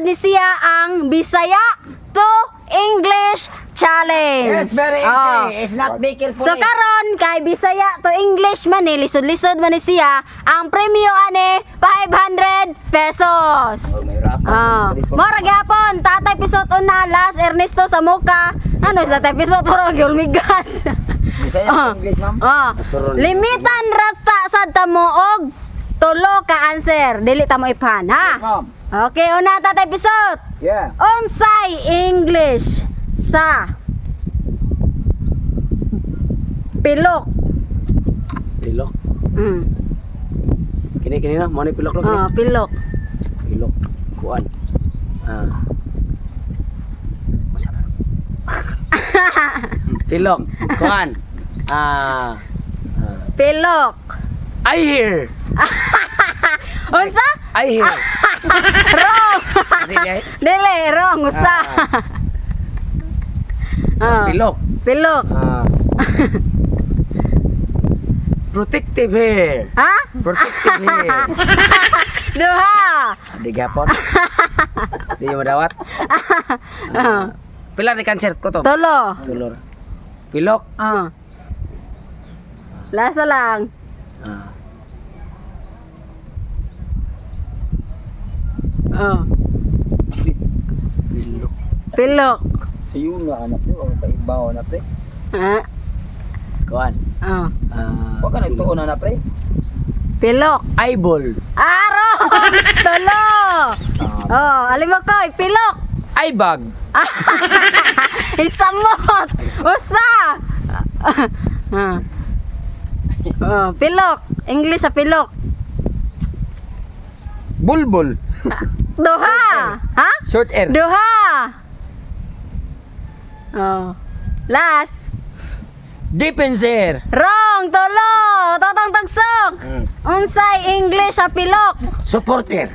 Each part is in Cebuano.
Sad ni siya ang Bisaya to English Challenge. Yes, very easy. Oh. It's not be careful. So karon kay Bisaya to English man ni, lisod-lisod man ni siya, ang premyo ani 500 pesos. Ah, mora gyapon Tatay Pisot una, last Ernesto sa Mocha. Ano is Tatay Pisot, mora gyulmigas. Bisaya Ah. English, ma'am. Ah, limitan ra ta sad ta mo og tulo ka answer, dili ta mo iphan ha. Yes, ma'am. Okay, una, Tatay Pisot. Yeah. Unsay English sa pilok? Pilok. Kini kini na, mo ni pilok lo kini. Oh, pilok. Pilok. Kuan. Ah. Unsa ba? Pilok. Kuan. Ah. Ah. Pilok. I hear. Unsa? I hear. Wrong. Di ay. Dili, wrong. Usa. Ah. Pilok. Pilok. Ah. Protective hair. Ha? Protective hair. Duha. Di gapon. Di mo dawat. Ah. Pila ni cancer ko to? Tulo. Tulor. Pilok. Ah. Lasa lang. Ah. Oh. Pilok. Pilok. Sa yun na anak pre, wag ka ibaw na pre. Ha? Kuan. Oh. Ah. Wag ka nagtuon na na pre. Pilok. Eyeball. Aro! Tulo. Oh, alimokoy, pilok. Ay bag. Isamot. Usa. Ah. Oh, pilok. English sa pilok. Bulbul. Duha. Ha? Short air. Duha. Oh. Last. Deep in air. Wrong. Tulo. Totong tagsok. Unsay English sa pilok? Supporter.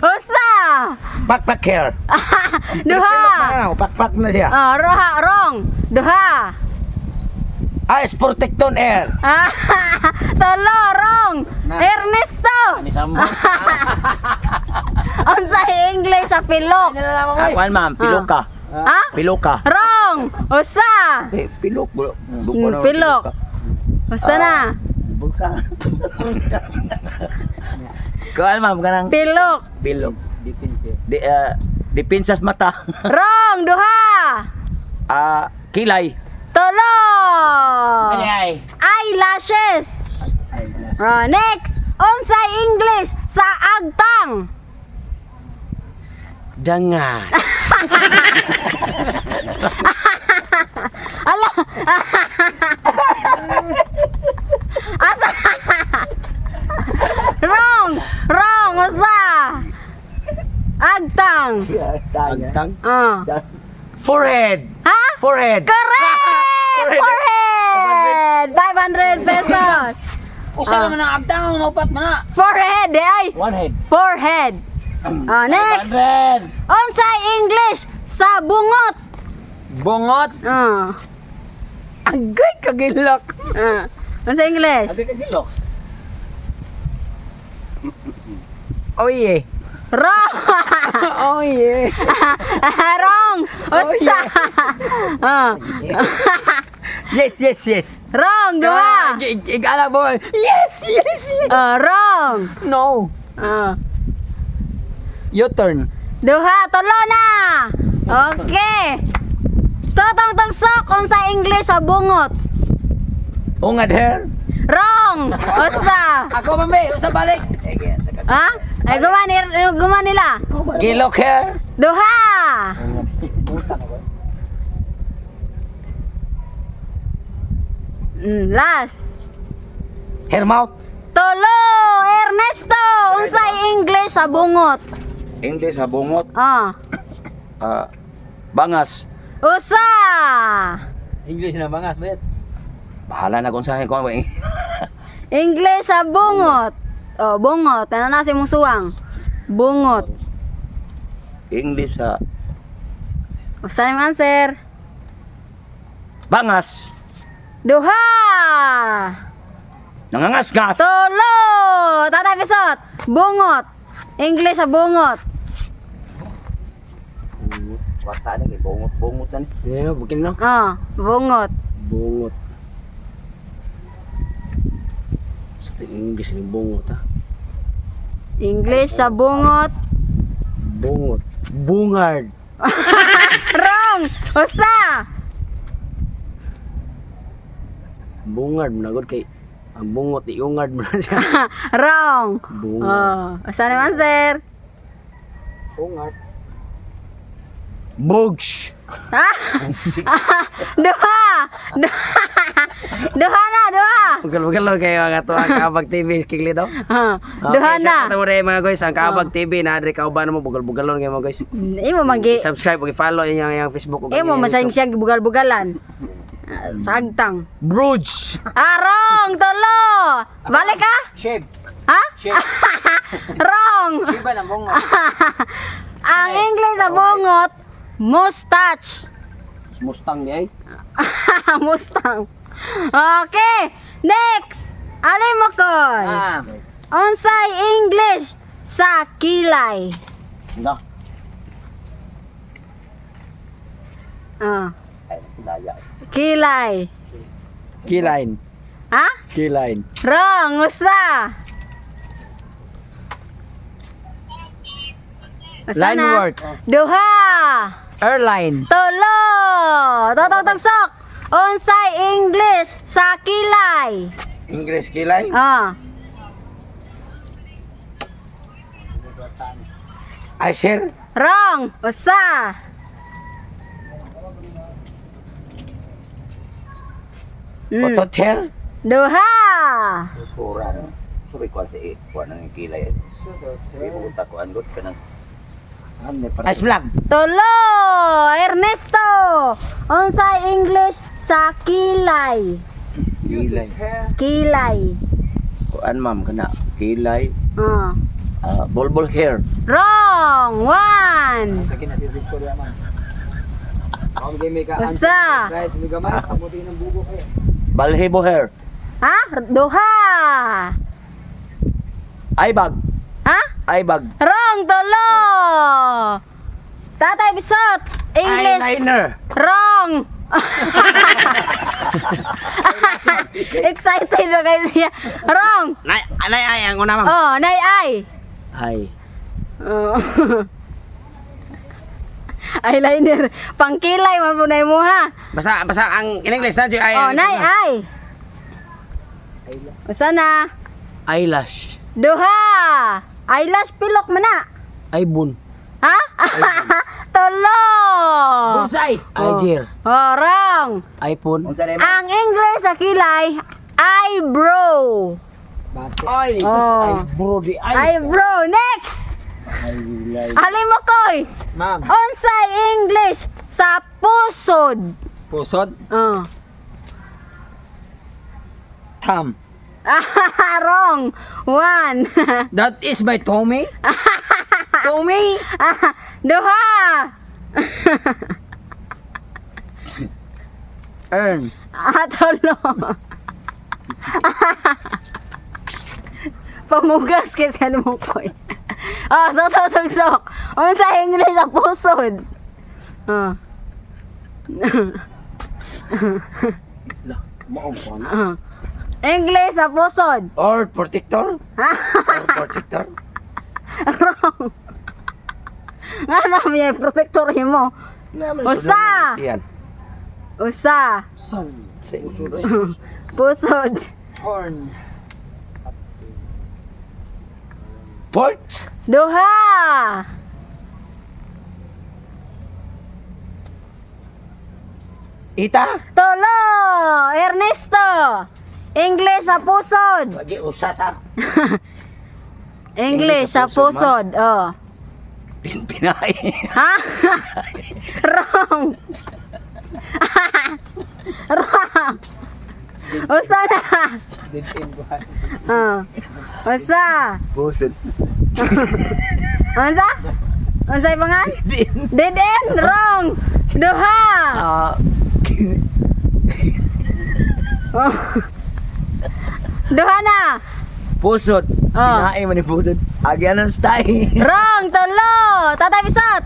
Usa. Backpack hair. Duha. Pilok na, Pakpak na siya. Oh, roha, wrong. Duha. Eyes protecton air. Ah, tulo, wrong. Ernesto. Ni sambot. Unsay English sa pilok? Nalalaman mo. Ah, kuan ma'am, pilok ka. Ha? Pilok ka. Wrong. Usa. Eh, pilok. Pilok. Usa na. Bulka. Kuan ma'am kanang Pilok. pilok. Deep in air. Di depensa sa mata. Wrong. Duha. Ah, kilay. Tulo. Saan ay? Eyelashes. Oh, next. Unsay English sa agtang? Dangan. Ala. Asa? Wrong. Wrong. Usa. Agtang. Agtang. Ah. Forehead. Ha? Forehead. Correct! Forehead! 500 pesos. Usa naman ang agtang ang naupat man na. Forehead, eh, ay. One head. Forehead. Oh, next. 100. Unsay English sa bungot? Bungot. Ah. Agay kagilok. Ah. Unsay English? Agay kagilok. Oh yeah. Wrong. Oh yeah. Wrong. Usa. Ah. Yes. Wrong, duha. Igala mo. Yes. Ah, wrong. No. Ah. Your turn. Duha, tulo na. Okay. Totong tagsok unsay English sa bungot? Ungad hair. Wrong. Usa. Ako mami, usa balik. Ha? Ay, guma nila. Gilok hair. Duha. Last. Hair mouth. Tulo. Ernesto, unsay English sa bungot? English sa bungot. Ah. Ah, bangas. Usa. English na bangas, bet. Bahala na kung saan ko. English sa bungot. Oh, bungot. Ano na si mong suwang? Bungot. English sa Usa yung answer. bangas. Duha. Nangangas-ngas. Tulo. Tatay Pisot. Bungot. English sa bungot. Wata ni kay bungot-bungot na ni. Yeah, bukil no. Oh, bungot. Bungot. Sa English ni bungot ha. English sa bungot. Bungot. Bungard. Wrong. Usa. Bungard mo na gud kay ang bungot iungard mo na siya. Wrong. Bungard. Oh, usa naman, sir. Bungot. Bugs. Ha? Duha. Duha. Duha na, duha. Bugal-bugal lang kayo mga tuwa Kaabag TV kigli daw. Ah, duha na. Shout out mo rin mga guys, ang Kaabag TV na adre kauban mo bugal-bugalon kayo mga guys. Imo magi. Subscribe ug i-follow inyong iyang Facebook ug Imo iyang masayang YouTube. siya gibugal-bugalan. Ah, sagtang. Bruges. Arong, tulo. Balik ka? Shape. Ha? Shape. Wrong. Shape ba ng bungot? Ang English sa bungot, mustache. Mustang di ay. Mustang. Okay, next. Alin mo koy? Ah. Unsay English sa kilay? Na. Ah, Ay, kilaya. kilay. Keyline. Ha? Keyline. Wrong, usa. Usa Line na. work. Duha. Airline. Tulo. Totong tagsok. Unsay English sa kilay? English kilay. Ah. Ay, sir. Wrong. Usa. Otot hair. Duha. Kurang. Sabi ko sa kuan ang kilay. Sabi mo ta ko andot ka nang. Ice vlog. Tulo. Ernesto. Unsay English sa kilay? Kilay. Kilay. Kuan ma'am kana kilay. Ah. Ah, bulbul hair. Wrong. One. Lagi na si Risto diya man. Ako may ka Usa. Right, may gamay sa buti ng bugo kayo. Balhibo hair. Ha? Duha. Eye bag. Ha? Eye bag. Wrong. Tulo. Tatay Bisot. English. Eyeliner. Wrong. Excited na kayo siya. Wrong. Nay, anay ay ang una ma'am. Oh, nay ay. Ay. Oh. Eyeliner. Pangkilay man po na mo ha. Basta basta ang in English na ay. Oh, nay ay. Usa na. Eyelash. Duha. Eyelash pilok man na. Eyebone. Ha? Tulo. Bullseye. Eyejir. Oh, wrong. iPhone. Unsa na ma'am? Ang English sa kilay, eyebrow. Ay, Oh. eyebrow di ay. Eyebrow. Next. Eyeliner. Alin mo koy? Ma'am. Unsay English sa pusod? Pusod. Oh. Thumb. Wrong. One. That is my Tommy. Tommy. Duha. Earn. Tulo. Pamugas kay sa mo koy. Oh, totoo tugsok. Unsay English sa pusod? Oh. Maong ko. Oh. English sa pusod. Or protector. Or protector. Wrong. Nga na may protector mo. Usa. Yan. Usa. Sa English. Pusod. Horn. Port. Duha. Ita. Tulo. Ernesto. English sa pusod. Lagi usa ta. English sa pusod. Oh. Pinpinay. Ha? Wrong. Wrong. Usa na. Oh. Usa. Pusod. Unsa? Unsa ibangan? Dead end. Wrong. Duha. Ah, Oh. Duha na. pusod. Oh. Pinae man ni pusod. Agyanan style. Wrong, tulo. Tatay Pisot.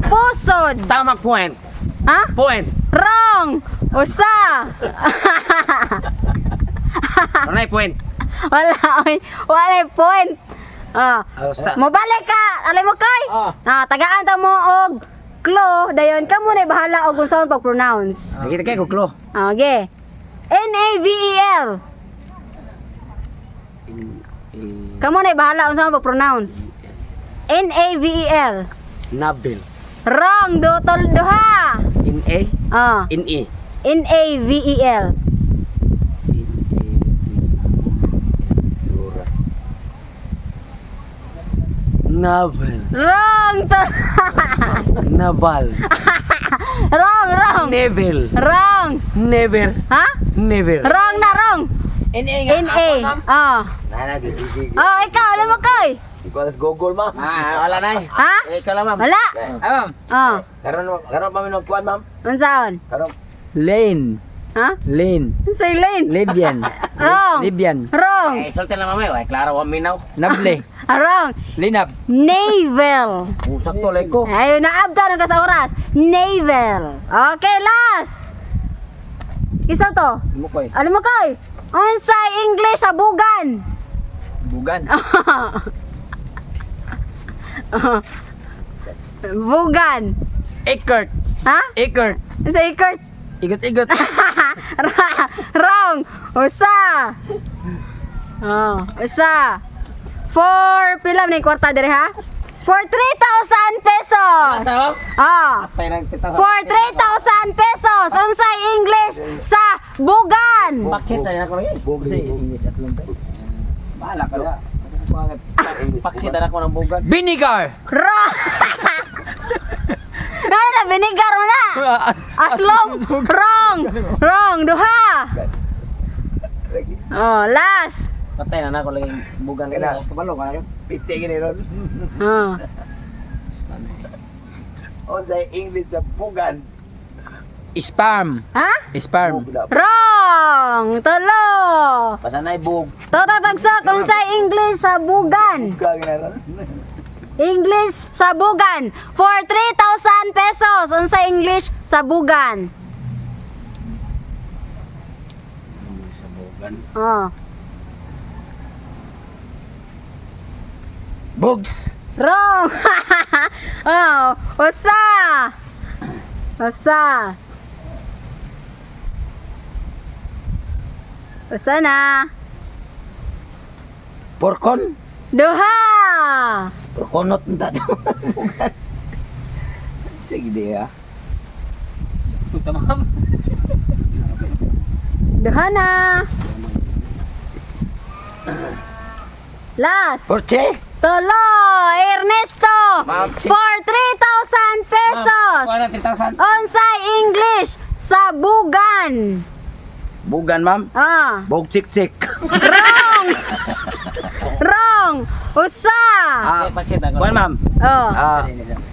Pusod. Stomach point. Ha? Point. Wrong. Usa. Ano na point? Wala, oy. Wala yung point. Ah. Basta. Mobalik ka. Alay mo kay. Ah. Ah, tagaan ta mo og clue dayon kamo na bahala og unsaon pag-pronounce. Nakita kayo kuklo. Ah, okay. N A V E L. Kamo na bahala unsaon pag-pronounce. N A V E L. Nabil. Wrong, dotol duha. In A. Ah, In E. N A V E L. Navel. Wrong. Naval. Wrong, wrong. Nevel. Wrong. Never. Ha? Never. Wrong na wrong. NA nga. N A. Ah. Nana, gigi. Oh, ikaw alam mo kay. Ikaw alas Google, ma'am. Ah, wala na eh. Ha? Ikaw lang, ma'am. Wala. Ah, ma'am. Oh, Karon karon pa mi magkuan, ma'am. unsaon? Karon Lane. Ha? Lane. Unsay lane? Libyan. Wrong. Libyan. Wrong. Eh, sulti lang mamay. Ay, klaro, wa minaw. Nable. Ah, wrong. Linab. Navel. Usak to, like ko. Ayun, naabta na ka sa oras. Navel. Okay, last. Isa to. Mukoy. Alam mo kay? Unsay English sa bugan? Bugan. Bugan. Ikert. Ha? Ikert. Unsay ikert? Igot-igot. Wrong. Usa. Oh, usa. For pila man yung kwarta dire ha? For 3,000 pesos. Asa, ma'am? Ah. Patay ng tita. For 3,000 pesos, unsay English sa bugan? Paksit na ako rin. Kasi English at lumpe. Bahala ka na. Paksit na ako ng bugan. Vinegar. Wrong. Ano na, binigar mo na. Aslong. Wrong. Wrong. Duha. Oh, last. Patay na ako lagi bugan. Kailangan. Kabalo ka na yun. Piti gini ron. Oh. Unsay English sa bugan? Spam. Ha? Spam. Bug na. Wrong. Tulo. Pasanay bug. Toto pagsot, unsay English sa bugan? Buga gini ron. English sa bugan. For 3,000 pesos, unsay English sa bugan? Oh. Bugs. Wrong. Oh, usa. Usa. Usa na. Porkon. Duha. Porkonot na tato. Bugan. Sige di ah. Tuta, ma'am. Duha na. Last. Porche. Tulo, Ernesto. Ma'am, For 3,000 pesos. Kuha na 3,000. Unsay English sa bugan? Bugan, ma'am. Ah, Bug chik chik. wrong. Wrong. Usa. Ah, Paksit na ako. kuan, ma'am. Oh. Ah,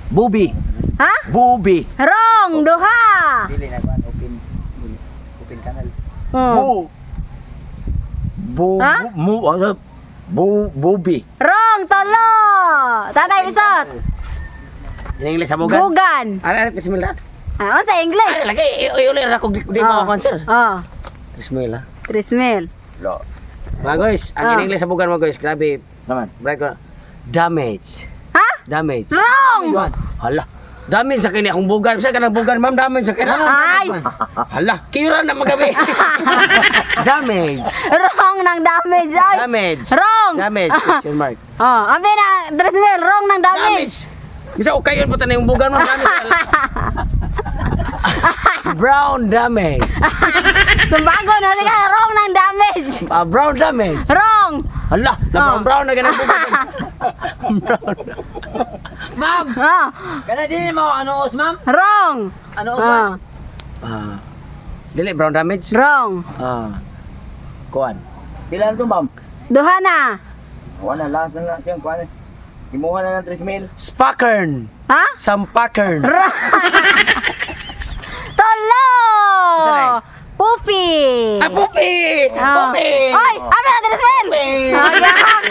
bubi. Ha? Bubi. Wrong. Duha. Dili na kuan open. Open canal. Oh. Bu. Bu Ha? bu mu ano? Bu bubi. Wrong. Tulo. Tatay Bisot. In English sa bugan. Bugan. Ano ano Bismillah. Ah, unsa English? Ay, lagi iuli ra ko di mo ako answer. Oh. Bismillah. Trismil. Lo. Mga guys, ang Ah. in English sa bugan mga guys, grabe. Naman. Break ko. Damage. Ha? Damage. Wrong. Hala. Damage sa kini akong bugan. Bisa ka ng bugan, ma'am. Damage sa kini. Ay. Hala, kiyura na magabi. Damage. Wrong ng damage. Ay. Damage. Wrong. Damage. Question mark. Oh, abi na Trismil, wrong ng damage. Damage. Bisa okay yun po yung bugan, ma'am. Damage. Brown damage. Tumbago na ka, wrong ng damage. Ah, brown damage. Wrong. Hala, na Oh. brown brown na ganang bugan. Ma'am. Oh, Kana dili mo ano os, ma'am? wrong. Ano os? Oh, Ah. Dili brown damage. wrong. Ah. Kuan. Pila na to, ma'am? Duha na. Wala lahat na lang siyang kuan. Kimuha na ng 3 mil. Spakern. Ha? Sampakern. Tulo. Isa na eh. Puf Pupi. Ah, Pupi! Oh. Pupi! Oy, abi na diri Sven. Oh, yahak.